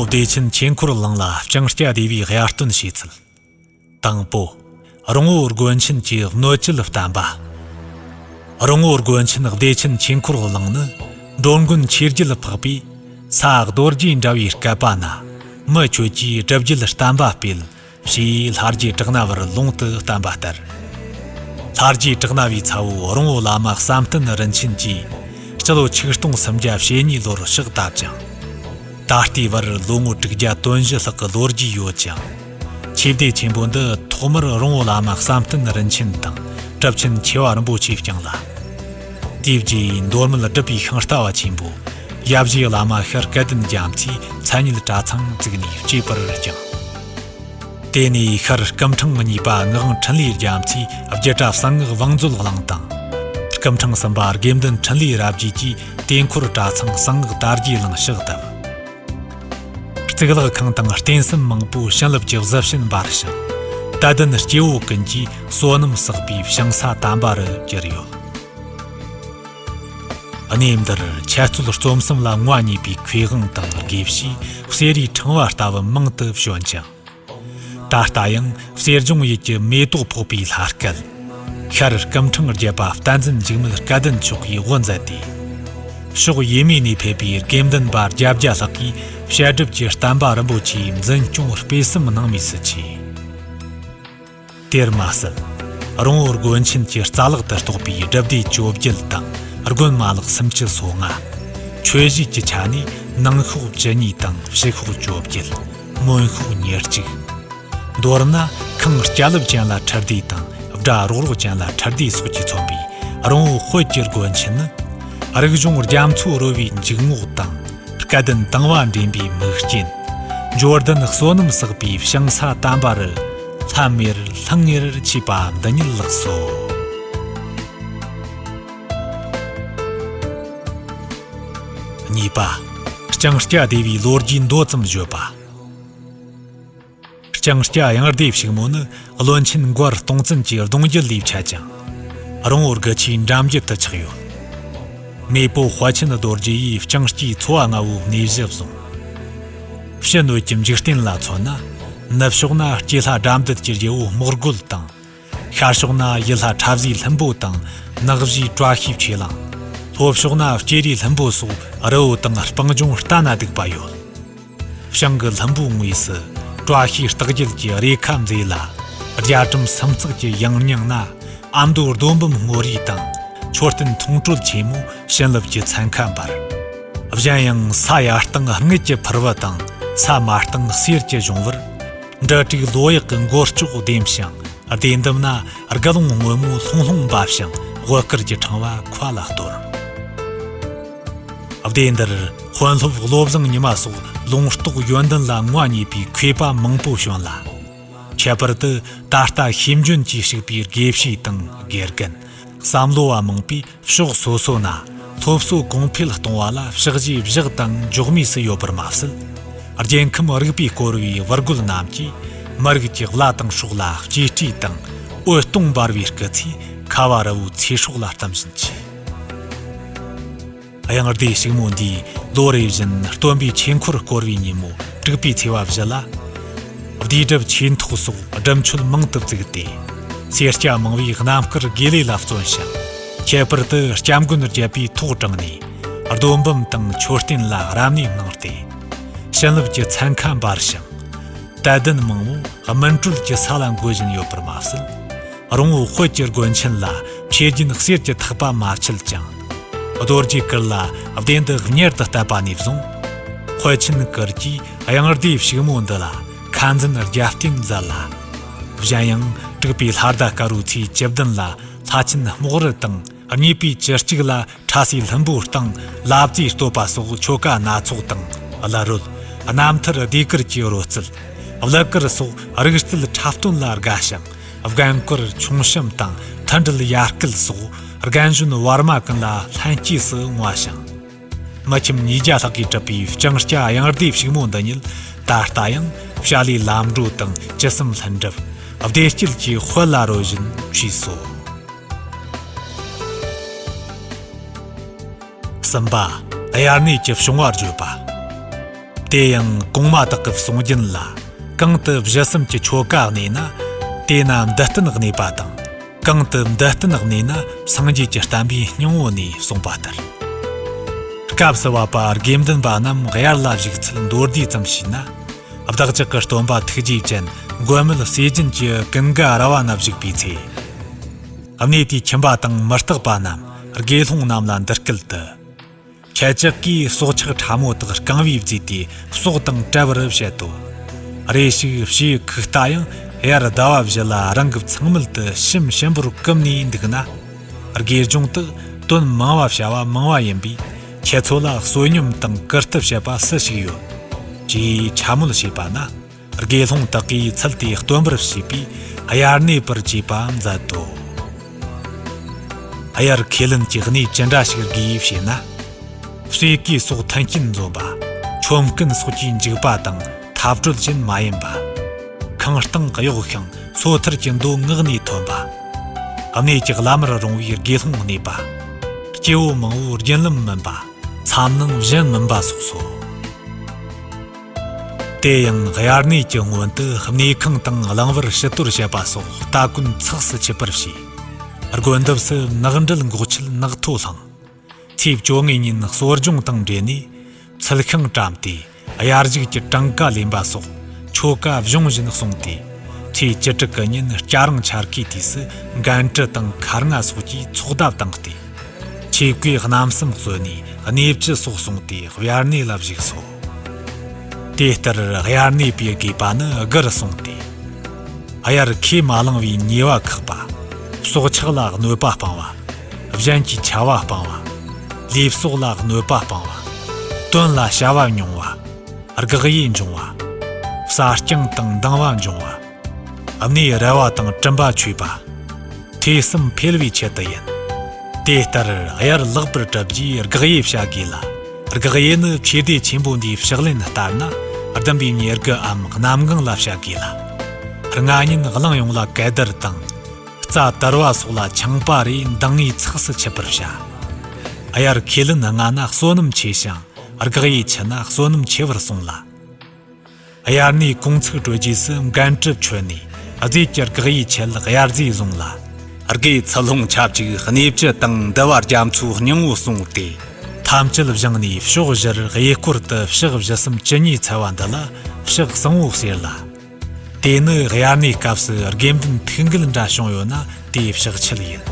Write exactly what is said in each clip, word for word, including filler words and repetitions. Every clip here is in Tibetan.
བདེ་ཆེན་ཆོས་འཁོར་གླིང་ལ་ལྕང་སྐྱ་སྡེ་བའི་དབྱར་སྟོན་བྱས་ཚུལ། དང་པོ། རོང་བོ་དགོན་ཆེན་གྱི་གནོད་བྱེད་བསྟན་པ། རོང་བོ་དགོན་ཆེན་བདེ་ཆེན་ཆོས་འཁོར་གླིང་ནི་འགྲོ་མགོན་ཆོས་རྒྱལ་འཕགས་པས་ས་རྡོ་རྗེ་འདྲ་བའི་བསྐལ་པ་ན་མི་ཁྱོད་ཀྱིས་སྒྲུབ་བརྒྱུད་བསྟན་པ་སྤེལ། ཞེས་ལྷ་རྗེ་གྲགས་ན་བར་ལུང་དུ་བསྟན་པ་ལྟར། ལྷ་རྗེ་གྲགས་ན་བའི་ཚ་བོ་རོང་བོ་བླ་མ་བསམ་གཏན་རིན་ཆེན་གྱིས་སྤྱི་ལོ་ཆིག་སྟོང་སུམ་བརྒྱ་ཞེ་གཉིས་ལོར་ཕྱག་བཏབ་ཅིང་། ད་ལྟའི་བར་ལོ་ངོ་དྲུག་བརྒྱ་དོན་བཞི་ལྷག་གི་ལོ་རྒྱུས་ཡོད་ཅིང་། ཆོས་སྡེ་ཆེན་པོ་འདི་ཐོག་མར་རོང་བོ་བླ་མ་བསམ་གཏན་རིན་ཆེན་དང་གྲུབ་ཆེན་ཆེ་བ་རིན་པོ་ཆེས་བསྐྱངས་ལ། དེ་རྗེས་མདོ་སྨད་སྒྲུབ་པའི་ཤིང་རྟ་བ་ཆེན་པོ་ཡབ་གཞིས་བླ་མ་ཤར་སྐལ་ལྡན་རྒྱ་མཚོས་མཚན་ཉིད་གྲྭ་ཚང་བཙུགས་ནས་གཅེས་པར་བསྐྱངས། དེ་ནས་ཤར་སྐུ་ཕྲེང་གཉིས་པ་ངག་དབང་འཕྲིན་ལས་རྒྱ་མཚོས་རྒྱུད་གྲྭ་གསང་སྔགས་བང་མཛོད་གླིང་དང་། སྐུ་ཕྲེང་གསུམ་པ་དགེ་འདུན་འཕྲིན་ལས་རབ་རྒྱས་ཀྱིས་དེ་འཁོར་གྲྭ་ཚང་གསང་སྔགས་དར་རྒྱས་གླིང་ཕྱག་བཏབ། གཙུག་ལག་ཁང་དང་རྟེན་གསུམ་མང་པོ་བྱིན་རླབས་ཀྱི་གཟི་བྱིན་འབར་ཞིང་། དད་ལྡན་སྐྱེ་བོ་ཀུན་གྱིས་བསོད་ནམས་བསགས་པའི་ཞིང་ས་དམ་པ་རུ་གྱུར་ཡོད། གནས་འདིར་འཆད་རྩོད་རྩོམ་གསུམ་ལ་ངོ་བརྙས་པའི་མཁས་དབང་དང་དགེ་བཤེས་གསེར་རིའི་ཕྲེང་བ་ལྟ་བུ་མང་དུ་བྱོན་ཅིང་། ད་ལྟ་ཡང་གསེར་ལྗོངས་ཡུལ་གྱི་མེ་ཏོག་ཕོག་པའི་ལྷ་སྐལ། ཤར་སྐུ་ཕྲེང་བརྒྱད་པ་བསྟན་འཛིན་འཇིགས་མེད་སྐལ་ལྡན་མཆོག་གིས་དབུ་མཛད་དེ། ཕྱོགས་ཡས་མས་ནས་ཕེབས་པའི་དགེ་འདུན་པ་བརྒྱད་བརྒྱ་ལྷག་གིས་བཤད་སྒྲུབ་ཀྱི་བསྟན་པ་རིན་པོ་ཆེའི་འཛིན་སྐྱོང་སྤེལ་གསུམ་གནང་མུས་སུ་མཆིས། དེར་མ་ཟད། རོང་བོ་དགོན་ཆེན་གྱི་རྩ་ལག་ཏུ་གཏོགས་པའི་སྒྲུབ་སྡེ་བཅོ་བརྒྱད་དང་དགོན་མ་ལག་སུམ་ཅུ་སོ་ལྔ། མཆོད་གཞིས་ཀྱི་ཆ་ནས་ནང་ཤོག་བཅུ་གཉིས་དང་ཕྱི་ཤོག་བཅོ་བརྒྱད། མོན་ཤོག་ཉེར་གཅིག། མདོར་ན་ཁང་སྐྱ་ལེབ་ཅན་ལ་ཁྲི་སྡེ་དང་སྦྲ་རོག་རོག་ཅན་ལ་ཁྲི་སྡེ་སོགས་ཀྱིས་མཚོན་པའི་རོང་བོ་དཔལ་གྱི་དགོན་ཆེན་ནི། རིག་གཞུང་རྒྱ་མཚོ་རོལ་བའི་འཇུག་ངོགས་དང་། སྐལ་ལྡན་དང་བ་འདྲེན་པའི་མིག་རྐྱེན། འབྱོར་ལྡན་བསོད་ནམས་བསགས་པའི་ཞིང་ས་དམ་པ་རུ། ལྷམ་མེར་ལྷང་ངེར་མཆིས་པ་འདི་ཉིད་ལགས་སོ། གཉིས་པ། ལྕང་སྐྱ་སྡེ་བའི་ལོ་རྒྱུས་མདོ་ཙམ་བརྗོད་པ། ལྕང་སྐྱ་གཡང་སྡེ་ཕྱུག་མོ་ནི་བློན་ཆེན་མགར་སྟོང་བཙན་གྱི་གདུང་རྒྱུད་ལས་ཆད་ཅིང་། རོང་བོ་དགུ་ཆུའི་འགྲམ་རྒྱུད་དུ་ཆགས་ཡོད། མེས་པོ་དཔལ་ཆེན་རྡོ་རྗེ་ཡིས་ལྕང་སྐྱའི་ཚོ་བ་ལྔ་བོའི་གནས་གཞི་བཟུང་། ཕྱི་སྣོད་ཀྱི་འཇིག་རྟེན་ལ་མཚོན་ན། ནུབ་ཕྱོགས་ན་སྐྱེས་ལྷ་དགྲ་འདུལ་གྱི་རྒྱལ་པོ་རྨོག་རྒོད་དང་། ཤར་ཕྱོགས་ན་ཡུལ་ལྷ་ཁྲ་བཟའི་ལྷུན་པོ་དང་། ནགས་བཞིའི་བཀྲ་ཤིས་ཆོས་གླིང་། ལྷོ་ཕྱོགས་ན་སྐྱེ་རིའི་ལྷུན་པོ་སོགས་རི་བོ་དང་སྤང་ལྗོངས་ལྟ་ན་སྡུག་པ་ཡོད། བྱང་གི་ལྷུན་པོའི་ངོས་སུ་བཀྲ་ཤིས་རྟགས་བརྒྱད་ཀྱི་རེ་ཁ་མཛེས་ལ། རྒྱ་གྲམ་སུམ་ཚགས་ཀྱི་ཡང་སྙིང་ན། ཨ་མདོ་རྡོ་འབུམ་སྔོ་རིས་དང་། མཆོད་རྟེན་མཐོང་གྲོལ་ཆེན་མོའི་བྱིན་རླབས་ཀྱི་ཚན་ཁ་འབར། གཞན་ཡང་ས་ཡ་སྟེང་རྔུལ་གྱི་ཕུར་བུ་དང་། ས་དམར་སྟེང་གསེར་གྱི་གཞོང་བུར། འབྲུ་དྲུག་ལོ་གཡག་གི་མགོ་ལྕོག་ལྡེམ་ཞིང་། སྡེ་འདབས་ན་དགུ་ལོང་སྔོན་མོ་ལྷུང་ལྷུང་འབབ་ཞིང་། དབུ་དཀར་གྱི་ཕྲེང་བ་མཁའ་ལ་གཏོར། སྡེ་འདིར་དཔོན་སློབ་བློ་བཟང་ཉི་མ་སོགས་ལུང་རྟོགས་ཡོན་ཏན་ལ་ངོ་བརྙས་པའི་མཁས་པ་མང་པོ་བྱོན་ལ། ཁྱད་པར་དུ་ད་ལྟ་ཤེས་འཇོན་གྱིས་ཕྱུག་པའི་དགེ་བཤེས་དང་དགེ་རྒན། བསམ་བློ་བ་མང་པོས་ཕྱོགས་སོ་སོ་ན་སློབ་གསོ་གོང་འཕེལ་གཏོང་བ་ལ་ཕྱག་རྗེས་བཞག་དང་འཇོག་མུས་སུ་ཡོད་པར་མ་ཟད། རྒྱལ་ཁམས་རིག་པས་བསྐོར་བའི་བུ་རྒོད་རྣམས་ཀྱིས་མི་རིགས་ཀྱི་བླ་དང་སྲོག་ལ་གཅེས་སྤྲས་དང་འོད་སྟོང་འབར་བའི་སྐུ་ཚེ་ཁ་བ་རི་བོའི་ཚེ་སྲོག་ལ་གཏམ་བཞིན་མཆིས། གཡང་སྡེ་ཕྱུག་མོ་འདིས་ལོ་རེ་བཞིན་སྟོན་པའི་ཆོས་འཁོར་བསྐོར་བའི་ཉིན་མོ་དྲུག་པའི་ཚེས་པ་བཞི་ལ། བསྡུས་གྲྭ་ཆོས་ཐོག་སོགས་སྒྲུབ་མཆོད་མང་དུ་བཙུགས་ཏེ། སེར་སྐྱ་མང་བས་རྣམ་དཀར་དགེ་ལས་ལ་བརྩོན་ཞིང་། ཁྱད་པར་དུ་སྐྱབས་མགོན་རྒྱལ་པོས་ཐོག་དྲངས་ནས་རྡོ་འབུམ་དང་མཆོད་རྟེན་ལ་རབ་གནས་གནང་སྟེ། བྱིན་རླབས་ཀྱི་ཚན་ཁ་འབར་ཞིང་། དད་ལྡན་མང་བོ་སྨིན་གྲོལ་གྱི་ས་ལ་འགོད་བཞིན་ཡོད་པར་མ་ཟད། རོང་བོ་དཔལ་གྱི་དགོན་ཆེན་ལ་ཆོས་རྒྱུན་གསེར་གྱི་ཐག་པ་མ་ཆད་ཅིང་། རྡོ་རྗེ་གུར་ལ་སྡེ་འདི་གཉེར་དུ་བཏབ་པ་ནས་བཟུང་། དཔལ་ཆེན་གུར་གྱིས་གཡང་སྡེ་ཕྱུག་མོ་འདི་ལ་ཁ་འཛིན་རྒྱབ་རྟེན་མཛད་ལ། གཞན་ཡང་དྲུག་པའི་ལྷ་ཟླ་དཀར་པོའི་ཚེས་བཅུ་བདུན་ལ་ལྷ་ཆེན་རྨོག་རི་དང་། གཉིས་པའི་བཅུ་གཅིག་ལ་ཁྲ་སའི་ལྷུན་པོའི་སྟེང་ལ་རྫིའི་བསྟོད་པ་སོགས་ཆོ་ག་སྣ་ཚོགས་དང་། བླ་རོལ་རྣམ་ཐར་ཟློས་གར་གྱི་རོལ་རྩེད། གླུ་གར་སོགས་རིག་རྩལ་འཁྲབ་སྟོན་ལ་དགའ་ཞིང་། རྒན་བཀུར་ཆུང་གཤམ་དང་མཐུན་སྒྲིལ་ཡར་སྐུལ་སོགས་རྒན་གཞོན་བར་མ་ཀུན་ལ་ལྷན་སྐྱེས་སུ་བསྔོ་བ་ཞིང་། མི་ཁྱིམ་ཉིས་བརྒྱ་ལྷག་གིས་གྲུབ་པའི་ལྕང་སྐྱ་གཡང་སྡེ་ཕྱུག་མོ་འདི་ཉིད་ད་ལྟ་ཡང་བྱ་ལས་ལམ་འགྲོ་དང་ཅི་བསམ་ལྷུན་གྲུབ། བདེ་སྐྱིད་ཀྱི་དཔལ་ལ་རོལ་བཞིན་མཆིས་སོ། གསུམ་པ། དབྱར་གནས་ཀྱི་བྱུང་བ་བརྗོད་པ། དེ་ཡང་གོང་མ་དག་གི་གསུང་རྒྱུན་ལ། གང་དུ་བཞི་གསུམ་གྱི་ཆོ་ག་གནས་ན། དེ་ན་འདི་བསྟན་གནས་པ་དང་། གང་དུ་འདི་བསྟན་གནས་ན་སངས་རྒྱས་ཀྱི་བསྟན་པའི་སྙིང་བོ་ནས་གསུངས་པ་ལྟར། སྐབས་སུ་བབ་པ་དགེ་འདུན་པ་རྣམས་དབྱར་ལ་བཞུགས་ཚུལ་མདོར་བསྡུས་ཙམ་ཞུས་ན། བདག་ཅག་གི་སྟོན་པ་ཐུགས་རྗེ་ཅན་མགོན་མེད་ཟས་སྦྱིན་གྱི་ཀུན་དགའ་ར་བ་ན་བཞུགས་པའི་ཚེ། གནས་དེའི་ཁྱིམ་པ་དང་མི་རྟག་པ་རྣམས་དགེ་སློང་རྣམས་ལ་འདི་སྐད་དུ། ཁྱེད་ཅག་གིས་སྲོག་ཆགས་ཕྲ་མོ་དག་རྐང་བས་བརྫིས་ཏེ་སྲོག་དང་བྲལ་བར་བྱེད་དོ། རེ་ཞིག་བྱིའུ་ཁུག་རྟ་ཡང་དབྱར་ཟླ་བ་བཞི་ལ་རང་གི་ཚང་མལ་དུ་ཞིམ་ཞིམ་པོར་བསྐུམས་ནས་འདུག་ན། དགེ་སྦྱོང་དག་དོན་མང་བ་བྱ་བ་མང་བ་ཡིན་པས། ཁྱེད་ཚོ་ལ་བསོད་སྙོམས་དང་བཀུར་སྟི་བྱེད་པ་སུ་ཞིག་ཡོད། ཅེས་འཕྱ་སྨོད་བྱས་པ་ན། དགེ་སློང་དག་གིས་ཚུལ་དེ་སྟོན་པར་བྱས་པས་དབྱར་གནས་པར་བྱས་པ་མཛད་དོ། དབྱར་ཁས་ལེན་གྱི་གནས་ཅི་འདྲ་ཞིག་དགོས་ཞེ་ན། གསོས་ཀའི་སོགས་མཐུན་རྐྱེན་འཛོམས་པ། ཆོམ་རྐུན་སོགས་ཀྱིས་འཇིགས་པ་དང་འཐབ་རྩོད་ཅན་མ་ཡིན་པ། ཁང་སྟེང་གཡོགས་ཤིང་སོ་ཐར་གྱི་མདོ་ངག་ནས་ཐོན་པ། གནས་ཀྱི་བླ་མར་རུང་བའི་དགེ་སློང་གནས་པ། སྐྱེ་བོ་མང་བོའི་རྒྱུན་ལམ་མིན་པ། མཚམས་ནང་གཞན་མིན་པ་སོགས་སོ། དེ་ཡང་དབྱར་གནས་ཀྱི་སྔོན་དུ་གནས་ཁང་དང་གླིང་བར་ཕྱི་གཏོར་བྱེད་པ་སོགས་སྟ་གོན་ཚགས་སུ་ཆུད་པར་བྱས། སྒོ་འདབས་སུ་ནགས་འབྲེལ་འགོག་ཆེད་ནགས་ཐོ་བསླངས། ཚེས་བཅོ་ལྔའི་ཉིན་གསོ་སྦྱོང་དང་འབྲེལ་ནས་ཚུལ་ཤིང་བཀྲམ་སྟེ། དབྱར་གཞུག་གི་གྲངས་ཀ་ལེན་པ་སོགས་ཆོ་ག་གཞུང་བཞིན་གསུངས་ཏེ། ཚེས་བཅུ་དྲུག་གི་ཉིན་སྐྱ་རེངས་འཆར་ཁའི་དུས་སུ་འགན་དཀྲི་དང་ཁར་རྔ་སོགས་ཀྱིས་ཚོགས་བརྡ་བཏང་སྟེ། ཆོས་གོས་རྣམ་གསུམ་གསོལ་ནས་གནས་བཅུ་སོགས་བསྲུངས་ཏེ་དབྱར་གནས་ལ་བཞུགས་སོ། དེ་ལྟར་དབྱར་གནས་པའི་དགོས་པ་ནི་དགུར་གསུངས་ཏེ། དབྱར་ཁས་མ་བླངས་པའི་ཉེས་པ་བཀག་པ། སྲོག་ཆགས་ལ་གནོད་པ་སྤང་བ། གཞན་གྱི་ཆ་བ་སྤང་བ། ལུས་སྲོག་ལ་གནོད་པ་སྤང་བ། དོན་ལ་བྱ་བ་ཉུང་བ། དགག་དབྱེ་འབྱུང་བ། བྱ་རྐྱང་དང་འདང་བ་འབྱུང་བ། གནས་རལ་བ་དང་གྲིམ་པ་ཆོད་པ། ཐོས་བསམ་འཕེལ་བའི་ཆེད་དུ་ཡིན། དེ་ལྟར་དབྱར་ལེགས་པར་བསྒྲུབ་རྒྱུའི་དགག་དབྱེ་བྱ་དགོས་ལ། དགག་དབྱེ་ནི་ཆོས་སྡེ་ཆེན་པོ་འདིའི་ཕྱག་ལེན་ལྟར་ན་བདུན་པའི་ཉེར་དགུའམ་གནམ་གང་ལ་བྱ་དགོས་ལ། ལྔ་ཉིན་གླིང་ཡོངས་ལ་གད་བདར་དང་། རྩྭ་དར་བ་སོགས་ལ་ཆང་པ་རེ་འདང་ངེས་ཚགས་སུ་ཆུད་པར་བྱ། དབྱར་ཁས་ལེན་ལྔ་ན་བསོད་ནམས་ཆེ་ཞིང་། དགག་དབྱེ་ཆུ་ན་བསོད་ནམས་ཆེ་བར་གསུངས་ལ། དབྱར་གནས་གུང་ཚིགས་གྲོལ་རྗེས་སུ་འགན་དཀྲི་མཆོད་ནས་རྫས་ཀྱི་དགག་དབྱེ་ཆེད་དབྱར་རྫས་བཟུང་ལ། དགེ་ཚུལ་སློང་ཆ་བཅུ་གནས་བཅུ་དང་འདུལ་བ་རྒྱ་མཚོའི་སྙིང་བོ་བསྲུངས་ཏེ། ཐམས་ཅད་བཞེངས་ནས་ཕྱོགས་བཞིར་གཡས་སྐོར་དུ་ཕྱག་བཞི་གསུམ་ཇི་སྙེད་འཚལ་བ་འདི་ལ་ཕྱག་བཟང་བོ་ཟེར་ལ། དེ་ནི་དབྱར་གནས་སྐབས་སུ་དགེ་འདུན་ཐུགས་འགལ་འདྲ་བྱུང་ཡོད་ན་དེའི་ཕྱག་ཆད་ཡིན།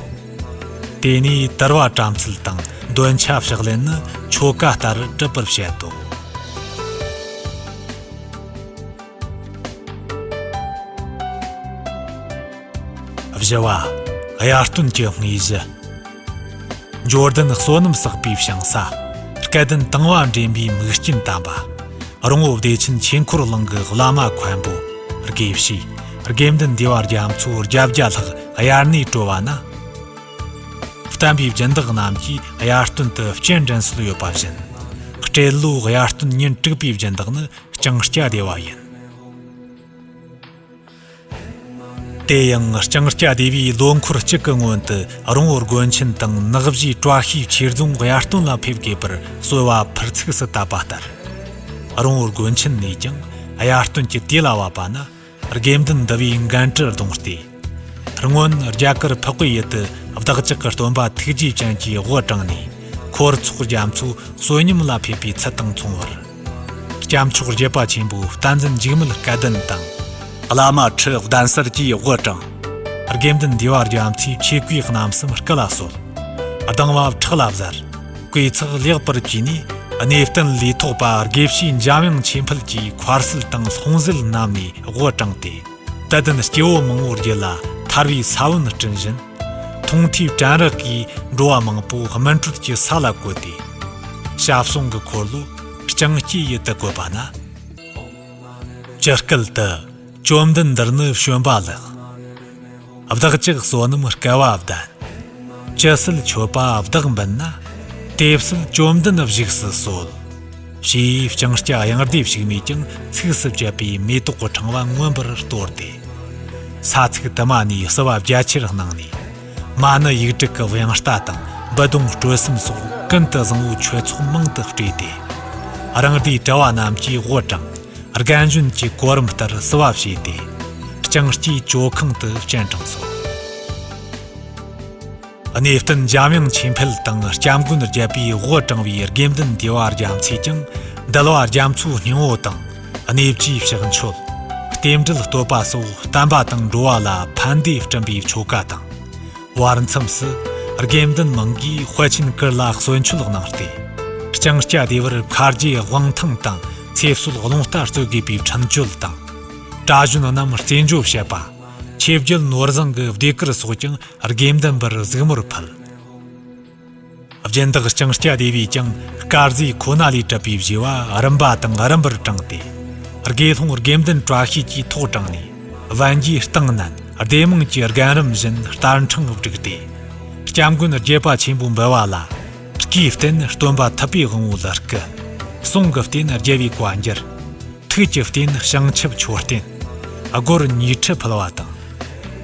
དེ་ནས་དར་བ་བཀྲམ་ཚུལ་དང་འདོན་ཆ་ཕྱག་ལེན་ནི་ཆོ་ག་ལྟར་གྲུབ་པར་བཤད་དོ། བཞི་བ། དབྱར་སྟོན་གྱི་དངོས་གཞི། འབྱོར་ལྡན་བསོད་ནམས་བསགས་པའི་ཞིང་ས། སྐལ་ལྡན་དང་བ་འདྲེན་པའི་མིག་རྐྱེན་དམ་པ། རོང་བོ་བདེ་ཆེན་ཆོས་འཁོར་གླིང་གི་བླ་མ་མཁན་པོ། དགེ་བཤེས། དགེ་འདུན་འདུས་པ་རྒྱ་མཚོ་བརྒྱད་བརྒྱ་ལྷག་དབྱར་གནས་གྲོལ་བ་ན། བསྟན་པའི་སྦྱིན་བདག་རྣམས་ཀྱིས་དབྱར་སྟོན་དུ་སྤྱན་འདྲེན་སྲོལ་ཡོད་པ་བཞིན། སྤྲེལ་ལོའི་དབྱར་སྟོན་ཉིན་དྲུག་པའི་སྦྱིན་བདག་ནི་ལྕང་སྐྱ་སྡེ་བ་ཡིན། དེ་ཡང་ལྕང་སྐྱ་སྡེ་བའི་ལོ་འཁོར་གཅིག་གི་སྔོན་དུ་རོང་བོ་དགོན་ཆེན་དང་ནགས་བཞིའི་བཀྲ་ཤིས་ཆོས་རྫོང་དབྱར་སྟོན་ལ་ཕེབས་དགོས་པར་གསོལ་བ་ཕུར་ཚུགས་སུ་བཏབ་པ་ལྟར། རོང་བོ་དགོན་ཆེན་ནས་ཀྱང་དབྱར་སྟོན་གྱི་དུས་ལ་བབ་པ་ན། དགེ་འདུན་འདུས་པའི་འགན་དཀྲི་བརྡུངས་ཏེ། སྔོན་རྒྱ་གར་འཕགས་པའི་ཡུལ་དུ་བདག་ཅག་གི་སྟོན་པ་ཐུགས་རྗེ་ཅན་གྱི་དབུ་དྲངས་ནས་འཁོར་ཚོགས་རྒྱ་མཚོ་བསོད་སྙོམས་ལ་ཕེབས་པའི་ཚུལ་དང་མཚུངས་པར། སྐྱབས་མཆོག་བརྒྱུད་པ་ཆེན་པོའི་བསྟན་འཛིན་འཇིགས་མེད་སྐལ་ལྡན་དང་། བླ་མ་ཁྲི་གདན་གསར་གྱིས་དབུ་དྲངས། དགེ་འདུན་འདུས་པ་རྒྱ་མཚོས་ཆོས་གོས་རྣམ་གསུམ་སྐུ་ལ་གསོལ། གདིང་བ་ཕྲག་ལ་གཟར། གོས་ཚགས་ལེགས་པར་གྱིས་ནས་གནས་བརྟན་ལས་ཐོག་པ་དགེ་བཤེས་འཇམ་དབྱངས་ཆོས་འཕེལ་གྱིས་མཁར་བསིལ་དང་ལྷུང་བཟེད་བསྣམས་ནས་དབུ་དྲངས་ཏེ། དད་ལྡན་སྐྱེ་བོ་མང་བོའི་རྒྱུད་ལ་ཐར་བའི་ས་བོན་བསྐྲུན་བཞིན། མཐོང་ཐོས་དྲན་རེག་གིས་འགྲོ་བ་མང་པོ་སྨིན་གྲོལ་གྱི་ས་ལ་བཀོད་དེ། བྱ་བསྲུང་གི་འཁོར་ལོ་ལྕང་སྐྱའི་ཡུལ་དུ་བཀོད་པ་ན། ཇི་སྐད་དུ། བཅོམ་ལྡན་འདས་ནི་བྱོན་པ་ལེགས། བདག་ཅག་བསོད་ནམས་སྐལ་བ་ལྡན། ཇི་སྲིད་མཆོད་པ་བདག་འབུལ་ན། དེ་སྲིད་བཅོམ་ལྡན་བཞུགས་སུ་གསོལ། ཞེས་ལྕང་སྐྱ་གཡང་ལྡེབས་ཕྱུག་མས་ཀྱང་ཚིགས་སུ་བཅད་པའི་མེ་ཏོག་གི་ཕྲེང་བ་མངོན་པར་གཏོར་ཏེ། ས་ཚིགས་དུ་མ་ནས་བསུ་བ་རྒྱ་ཆེར་གནང་ནས། མ་ཎི་ཡིག་དྲུག་གི་དབྱངས་རྟ་དང་འབུད་རྡུང་དཀྲོལ་གསུམ་སོགས་ཀུན་ཏུ་བཟང་བོའི་ཆོས་ཚོགས་མང་དུ་སྤྲོས་ཏེ། རང་སྡེའི་གྲྭ་བ་རྣམས་ཀྱིས་དབུ་དྲངས། རྒན་གཞོན་གྱི་གོ་རིམ་ལྟར་བསུ་བ་བྱས་ཏེ། ལྕང་སྐྱའི་ཇོ་ཁང་དུ་སྤྱན་དྲངས་སོ། གནས་བརྟན་འཇམ་དབྱངས་ཆོས་འཕེལ་དང་སྐྱབས་མགོན་རྒྱལ་པོས་དབུ་དྲངས་པའི་དགེ་འདུན་སྡེ་བ་རྒྱ་མཚོས་ཀྱང་འདུལ་བ་རྒྱ་མཚོའི་སྙིང་པོ་དང་གནས་བཅུའི་ཕྱག་མཆོད། རྟེན་འབྲེལ་བསྟོད་པ་སོགས་བསྟན་པ་དང་འགྲོ་བ་ལ་ཕན་བདེ་བསྐྲུན་པའི་ཆོ་ག་དང་། བར་མཚམས་སུ་དགེ་འདུན་མང་གིས་དཔལ་ཆེན་གུར་ལ་གསོལ་མཆོད་གནང་སྟེ། ལྕང་སྐྱ་བདེ་བར་མཁའ་རྒྱའི་དབང་ཐང་དང་ཚེ་སྲོད་རླུང་རྟ་རྩོད་དགོས་པའི་འཕྲིན་བཅོལ་དང་། གྲྭ་གཞོན་རྣམས་རྩེད་འཇོ་བྱེད་པ། ཆོས་བརྒྱུད་ནོར་བཟང་གི་ཟློས་གར་སོགས་ཀྱང་དགེ་འདུན་པར་གཟིགས་མོར་ཕུལ། སྦྱིན་བདག་ལྕང་སྐྱ་སྡེ་བས་ཀྱང་དཀར་ཟས་ཁོ་ན་ལས་གྲུབ་པའི་བཞེས་པ་རིམ་པ་དང་རིམ་པར་དྲངས་ཏེ། དགེ་སློང་དགེ་འདུན་བཀྲ་ཤིས་ཀྱིས་ཐོག་དྲངས་ནས། བན་གྱིས་སྟེང་ནན། སྡེ་དམངས་ཀྱི་རྒན་རིམ་བཞིན་སྟར་འཕྲེང་བསྒྲིགས་ཏེ། སྐྱབས་མགོན་རྒྱལ་བ་ཆེན་པོ་འབུལ་བ་ལ། སྐུའི་རྟེན་སྟོན་པ་ཐུབ་པའི་དབང་པོ་ལ་སྐུ། གསུང་གི་རྟེན་རྒྱལ་བའི་བཀའ་འགྱུར། ཐུགས་ཀྱི་རྟེན་བྱང་ཆུབ་མཆོད་རྟེན། སྒོར་ཉི་ཁྲི་ཕུལ་བ་དང་།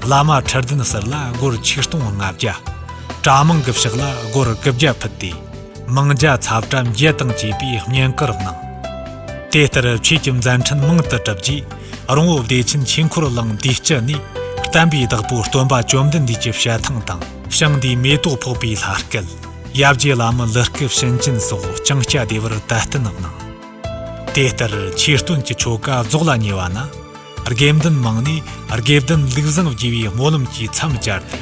བླ་མ་ཁྲི་གདན་ཟུར་ལ་སྒོར་ཆིག་སྟོང་ལྔ་བརྒྱ། གྲྭ་མང་གི་ཕྱག་ལ་སྒོར་དགུ་བརྒྱ་ཕུལ་ཏེ། མང་ཇ་ཚ་བཀྲ་འགྱེད་དང་བཅས་པའི་བསྙེན་བཀུར་གནང་། དེ་ལྟར་ཆོས་ཀྱི་མཛད་འཕྲིན་མང་དུ་གྲུབ་རྗེས། རོང་བོ་བདེ་ཆེན་ཆོས་འཁོར་གླིང་འདིའི་དཀྱིལ་ནས། བསྟན་པའི་བདག་པོ་སྟོན་པ་བཅོམ་ལྡན་འདས་ཀྱི་ཞལ་ཐང་དང་། བྱང་འདིའི་མེ་ཏོག་ཕོག་པའི་ལྷ་སྐལ། ཡབ་རྗེ་བླ་མ་ལི་སྐུ་བྱིན་ཅན་སོགས་ལྕང་སྐྱ་བདེ་བར་དད་བརྟན་གནང་། དེ་ལྟར་ཆོས་སྟོན་གྱི་ཆོ་ག་རྫོགས་ལ་ཉེ་བ་ན། དགེ་འདུན་མང་ནས་དགེ་འདུན་ལུགས་བཟང་རྒྱས་པའི་སྨོན་ལམ་གྱིས་མཚམས་སྦྱར་ཏེ།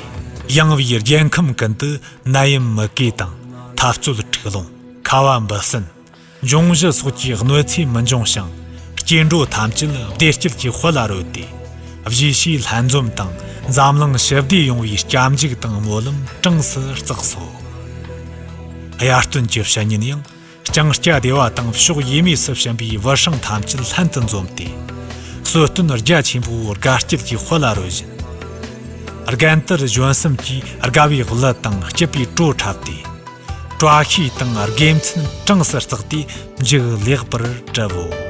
ཡངས་པའི་རྒྱལ་ཁམས་ཀུན་ཏུ་ནད་ཡམས་མུ་གེ་དང་འཐབ་རྩོད་འཁྲུག་ལོང་། ཁ་བ་འབུ་སྲིན། འབྱུང་བཞི་སོགས་ཀྱི་གནོད་འཚེ་མི་འབྱུང་ཞིང་། སྐྱེ་འགྲོ་ཐམས་ཅད་བདེ་སྐྱིད་ཀྱི་དཔལ་ལ་རོལ་ཏེ། གཞིས་བྱེས་ལྷན་འཛོམས་དང་འཛམ་གླིང་ཞི་བདེ་ཡོང་བའི་སྐྱབས་འཇུག་དང་སྨོན་ལམ་གྲངས་སུ་བརྩེགས་སོ། དབྱར་སྟོན་གྱི་བཤད་ཉིན་ཡང་། ལྕང་སྐྱ་སྡེ་བ་དང་ཕྱོགས་ཡས་མས་སུ་བྱོན་པའི་བུ་སྲང་ཐམས་ཅད་ལྷན་དུ་འཛོམས་ཏེ། གསོལ་སྟོན་རྒྱ་ཆེན་པོའི་དགའ་སྐྱིད་ཀྱི་དཔལ་ལ་རོལ་བཞིན། རྒན་དར་གཞོན་གསུམ་གྱིས་དགའ་བའི་གླུ་དང་སྐྱིད་པའི་བྲོ་འཁྲབ་སྟེ། བཀྲ་ཤིས་དང་དགེ་མཚན་གྲངས་སུ་བརྩེགས་ཏེ་མཇུག་ལེགས་པར་གྲུབ་བོ།